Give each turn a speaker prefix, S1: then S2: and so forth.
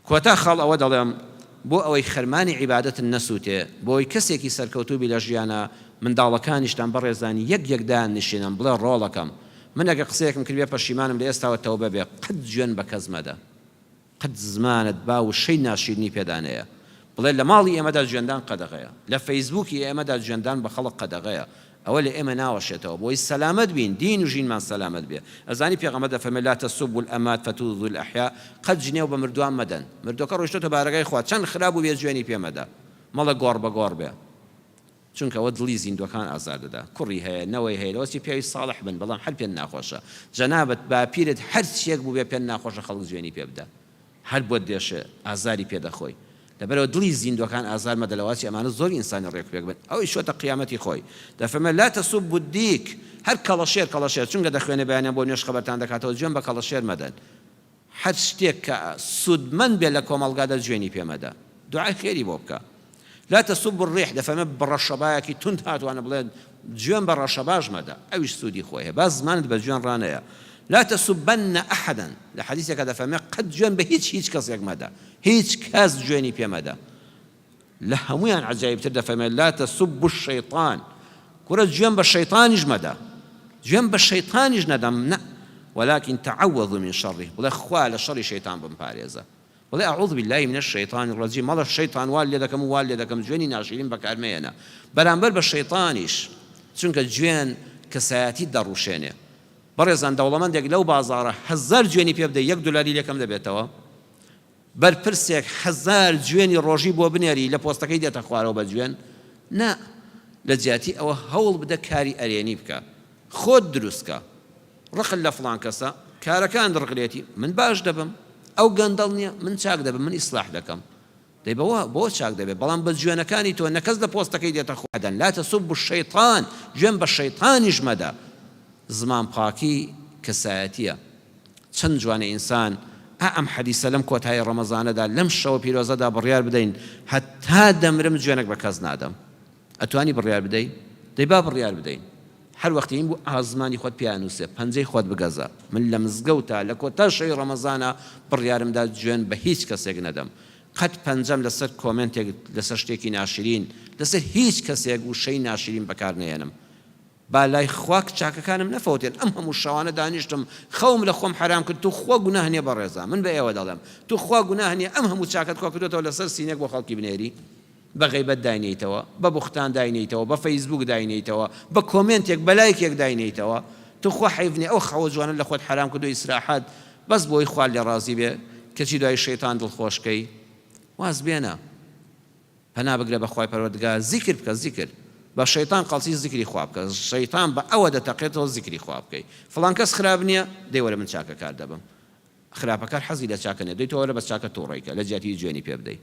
S1: کۆتا خاڵ ئەوە دەڵێم بۆ ئەوەی خەرمانی عیبادەتت نەسوتێ بۆی کەسێکی سەرکەوتوو بی لە ژیانا منداڵەکانیشتان بەڕێزان یەک یەک دایان نشێنن بڵێ ڕۆڵەکەم من ئەگەر قسەیەکم کردبێ پەشیمانم لە ئێستاوە تەوبە بێ قەت جوێن بە کەس مەدە قەت زمانت با وشەی ناشیرنی پێدا نەیە بڵێ لە ماڵی ئێمەدا جوێندان قەدەغەیە لە فەیسبووکی ئێمەدا جوێندان بە خەڵک قەدەغەیە ئەوە لە ئێمە ناوەشێتەوە بۆی سەلامەت بین دین و ژینمان سەلامەت بێ ئەزانی پێغەمبەر دەفەرمێ لا تسبوا الامات فتوذوا الاحیاء قەت جنێو بە مردوان مەدەن مردوەکە ڕۆیشتۆتە بارەگای خوا چەند خراپ بوبێ جوێنی پێ مەدە مەڵێ گۆڕ بە گۆڕ بێ چونکە ئەوە دڵی زیندوەکان ئازار دەدا کوڕی هەیە نەوەی هەیە لەوەچی پیاوی ساڵح بن بەڵام هەر پێت ناخۆشە جەنابت باپیرت هەرچیەک بوبێ پێت ناخۆشە خەڵک جوێنی پێ بدا هەر بۆت دێشێ ئازاری پێ دەخۆی لەبەرئەوە دڵی زیندوەکان ئازار مەدە لەوەچی ئەمانە زۆر ئینسانی ڕێک پێک بن ئەویش چۆتە قیامەتی خۆی دەفەرمێ لا تسبوا الدیک هەر کەڵەشێر کەڵەشێر چونکە دەخوێنێ بەیانیان بۆ نوێژ خەبەرتان دەکاتەوە جوێن بە کەڵەشێر مەدەن هەر شتێک کە سوودمەند بێ لە کۆمەڵگادا جوێنی پێ مەدە دوعای خێری بۆ بکە لا تسبوا الريح دەفەرمێ ڕەشەبایەکی توند هاتوانە بڵێن جوێن بە ڕەشەباش مەدە ئەویش سوودی خۆی هەیە با زمانت بە جوێن ڕانەیە لا تسبن احدا لە حەدیسێکا دەفەرمێ قەت جوێن بە هیچ هیچ کەسێک مەدە هیچ کەس جوێنی پێ مەدە لە هەموویان عەجایبتر دەفەرمێ لا تسبوا الشیطان کورە جوێن بە شەیتانیش مەدە جوێن بە شەیتانیش نەدەم نە ولكن تعوذوا من شره بڵێ خوا لە شەڕی شەیتان بمپارێزە بڵێ اعوذ باللە من الشیطان الرجیم مەڵێ شەیتان وات لێ دەکەم و وات لێ دەکەم جوێنی ناشیرین بەکار مەیەنە بەرامبەر بە شەیتانیش چونکە جوێن کەسایەتیت دەڕوشێنێ بەڕێزان دەوڵەمەندێک لەو بازاڕە هەزار جوێنی پێ بدەی یەک دۆلاری لێ کەم دەبێتەوە بەرپرسێک هەزار جوێنی ڕۆژی بۆ بنێری لە پۆستەکەی دێتە خوارەوە بە جوێن نا لە جیاتی ئەوە هەوڵ بدە کاری ئەرێنی بکە خۆت دروست کە ڕقت لە فڵان کەسە، کارەکانت ڕق لێتی، من باش دەبم، ئەو گەندەڵ نییە، من چاک دەبم، من ئیسلاح دەکەم. دەی بەوە بۆ چاک دەبێت، بەڵام بە جوێنەکانی تۆ نە کەس لە پۆستەکەی دێتە خواردن، لا تسبوا الشیطان، جوێن بە شەیتانیش مەدە. زمان پاکی کەسایەتییە. چەند جوانە ئینسان ئا ئەم حەدیسە لەم کۆتایی ڕەمەزانەدا لەم شەوە پیرۆزەدا بڕیار بدەین هەتا دەمرم جوێنێک بە کەس نادەم. ئەتوانی بڕیار بدەی؟ دەی با بڕیار بدەین. هەر وەختی این بوو ئازمانی خۆت پیا نووسێ، پەنجەی خۆت بگەزە. من لە مزگەوتا لە کۆتا شەوی ڕەمەزانا بڕیارم دا جوێن بە هیچ کەسێک نەدەم. قەت پەنجەم لەسەر کۆمێنتێک، لەسەر شتێکی ناشرین، لەسەر هیچ کەسێک وشەی ناشرین بەکار نەیەنم. با لای خوا چاکەکانم نەفەوتێن. ئەم هەموو شەوانە دانیشتم خەوم لە خۆم حەرام کرد. توخوا گوناه نیە بەڕێزان. من بە ئێوە دەڵێم. توخوا گوناه نیە ئەم هەموو چاکەت کۆکردۆتەوە لەسەر سینێک بۆ خەڵکی بنێری؟ بە غەیبەت داینێیتەوە، بە بوختان داینێیتەوە، بە فەیسبووک داینێیتەوە، بە کۆمێنتێک، بە لایکێک داینێیتەوە، توخوا حەیف نیە ئەو خەوە جوانە لە خۆت حەرام کردووە ئیسراحەت بەس بۆی خوا لێ ڕازی بێ کەچی دوای شەیتان دڵخۆش کەی واز بێنە پەنا بگرە بە خوای پەروەردگار زیکر بکە زیکر بە شەیتان قەڵسی زیکری خوا بکە شەیتان بە ئەوە دەتەقێتەوە زیکری خوا بکەی فڵان کەس خراپ نیە دەی وەرە من چاکەکار دەبم خراپەکار حەزی لە چاکە نیە دەی تۆ وەرە بەس چاکە توڕەی کە لە جیاتی جوێنی پێ بدەی.